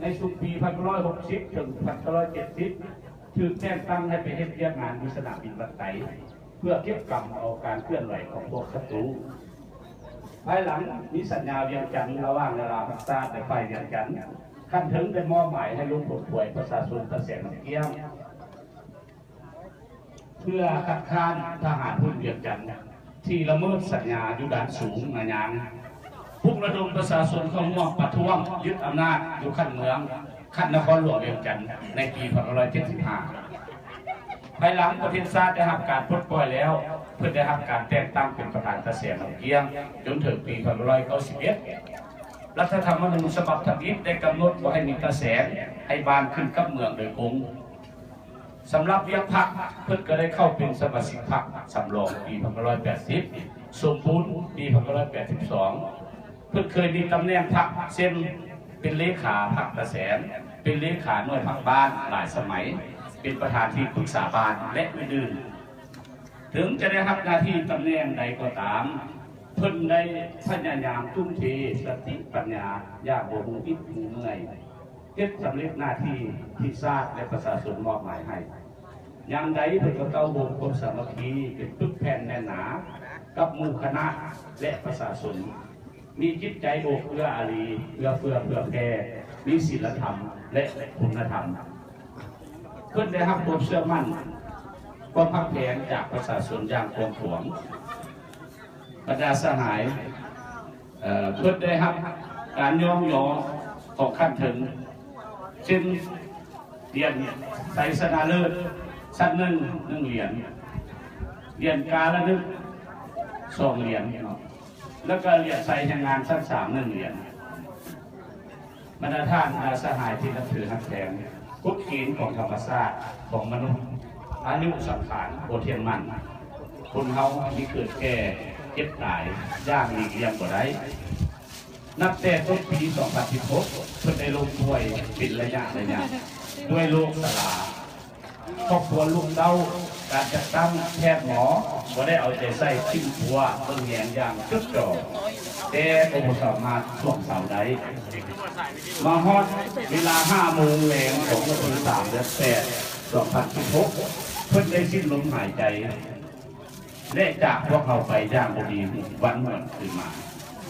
ໃນຊຸມປີພັນເກົ້າຮ້ອຍຫົກສິບເຖິງພັນເກົ້າຮ້ອຍເຈັດສິບ ຖືກແຕ່ງຕັ້ງໃຫ້ໄປເຮັດວຽກງານຢູ່ສະໜາມບິນວັດໄຕ ເພື່ອເກັບກຳເອົາການເຄື່ອນໄຫວຂອງພວກສັດຕູ. ພາຍຫຼັງມີສັນຍາວຽງຈັນ ລະຫວ່າງນາລາພັກຊາດ ແລະ ຝ່າຍວຽງຈັນ, ຂັ້ນເທິງໄດ້ມອບໝາຍໃຫ້ລົງໂທດພວຍປະຊາຊົນຕາແສງນ້ຳກ້ຽງ ເພື່ອຄັດຄ້ານທະຫານຮຸ້ນວຽງຈັນ ທີ່ລະເມີດສັນຍາຢູ່ດ່ານສູງນາຍາງ, ປຸກລະດົມປະຊາຊົນເຂົ້າຮ່ວມປະທ້ວງຍຶດອຳນາດຢູ່ຂັ້ນເມືອງ, ຂັ້ນນະຄອນຫຼວງວຽງຈັນ ໃນປີພັນເກົ້າຮ້ອຍເຈັດສິບຫ້າ. ພາຍຫຼັງປະເທດຊາດໄດ້ຮັບການປົດປ່ອຍແລ້ວ, ເພິ່ນໄດ້ຮັບການແຕ່ງຕັ້ງເປັນປະທານຕາແສງນ້ຳກ້ຽງ ຈົນເຖິງປີພັນເກົ້າຮ້ອຍເກົ້າສິບເອັດ. ລັດຖະທຳມະນູນສະບັບທຳອິດໄດ້ກຳນົດບໍ່ໃຫ້ມີຕາແສງ, ໃຫ້ບ້ານຂຶ້ນກັບເມືອງໂດຍກົງ. ສຳລັບວຽກພັກ, ເພິ່ນກໍໄດ້ເຂົ້າເປັນສະມາຊິກພັກສຳລອງປີພັນເກົ້າຮ້ອຍແປດສິບ, ສົມບູນປີພັນເກົ້າຮ້ອຍແປດສິບສອງ. ເພິ່ນເຄີຍມີຕຳແໜ່ງພັກ ເຊັ່ນ ເປັນເລຂາພັກຕາແສງ, ເປັນເລຂາໜ່ວຍພັກບ້ານຫຼາຍສະໄໝ, ເປັນປະທານທີ່ປຶກສາບ້ານ ແລະ ອື່ນໆ. ເຖິງຈະໄດ້ຮັບໜ້າທີ່ຕຳແໜ່ງໃດກໍຕາມ, ເພິ່ນໄດ້ພະຍາຍາມຕຸ້ມເທສະຕິປັນຍາຢ່າງບໍ່ຮູ້ອິດຮູ້ເມື່ອຍ, ເຮັດສຳເລັດໜ້າທີ່ທີ່ຊາດ ແລະ ປະຊາຊົນມອບໝາຍໃຫ້. ຍາມໃດເພິ່ນກໍເຕົ້າໂຮມຄວາມສາມັກຄີ ເປັນປຶກແຜ່ນແໜ້ນໜາກັບໝູ່ຄະນະ ແລະ ປະຊາຊົນ, ມີຈິດໃຈໂອບເອື້ອອາຣີ, ເອື້ອເຟື້ອເຜື່ອແຜ່, ມີສິນລະທຳ ແລະ ຄຸນນະທຳ. ເພິ່ນໄດ້ຮັບຄວາມເຊື່ອໝັ້ນ, ຄວາມຮັກແພງຈາກປະຊາຊົນຢ່າງກວ້າງຂວາງ. ບັນດາສະຫາຍ, ເອີ ເພິ່ນໄດ້ຮັບການຍ້ອງຍໍຂອງຂັ້ນເທິງ ເຊັ່ນ ຫຼຽນໄຊຊະນະເລີດຊັ້ນໜຶ່ງ ໜຶ່ງຫຼຽນ, ຫຼຽນກາລະນຶກ ສອງຫຼຽນເນາະ ແລ້ວກໍຫຼຽນໄຊແຮງງານຊັ້ນສາມ ໜຶ່ງຫຼຽນ. ບັນດາທ່ານ ແລະ ສະຫາຍທີ່ນັບຖືຮັກແພງ, ກົດເກນຂອງທຳມະຊາດຂອງມະນຸດ, ອາຍຸສັງຂານບໍ່ທ່ຽງໝັ້ນ, ຄົນເຮົາມີເກີດແກ່ເຈັບຕາຍຢ່າງຫຼີກລ່ຽງບໍ່ໄດ້. ນັບແຕ່ຕົ້ນປີສອງພັນສິບຫົກ ເພິ່ນໄດ້ລົ້ມປ່ວຍເປັນໄລຍະໆ ດ້ວຍໂລກຊະລາ. ຄອບຄົວລູກເຕົ້າ, ການຈັດຕັ້ງ, ແພດໝໍ ບໍ່ໄດ້ເອົາໃຈໃສ່ປິ່ນປົວເບິ່ງແຍງຢ່າງຈົດຈ່ອ ແຕ່ກໍບໍ່ສາມາດຊ່ວງເຊົາໄດ້. ມາຮອດເວລາຫ້າໂມງແລງຂອງວັນທີສາມ ເດືອນແປດ ສອງພັນສິບຫົກ ເພິ່ນໄດ້ສິ້ນລົມຫາຍໃຈ ແລະ ຈາກພວກເຮົາໄປຢ່າງບໍ່ມີວັນຫວນຄືນມາ.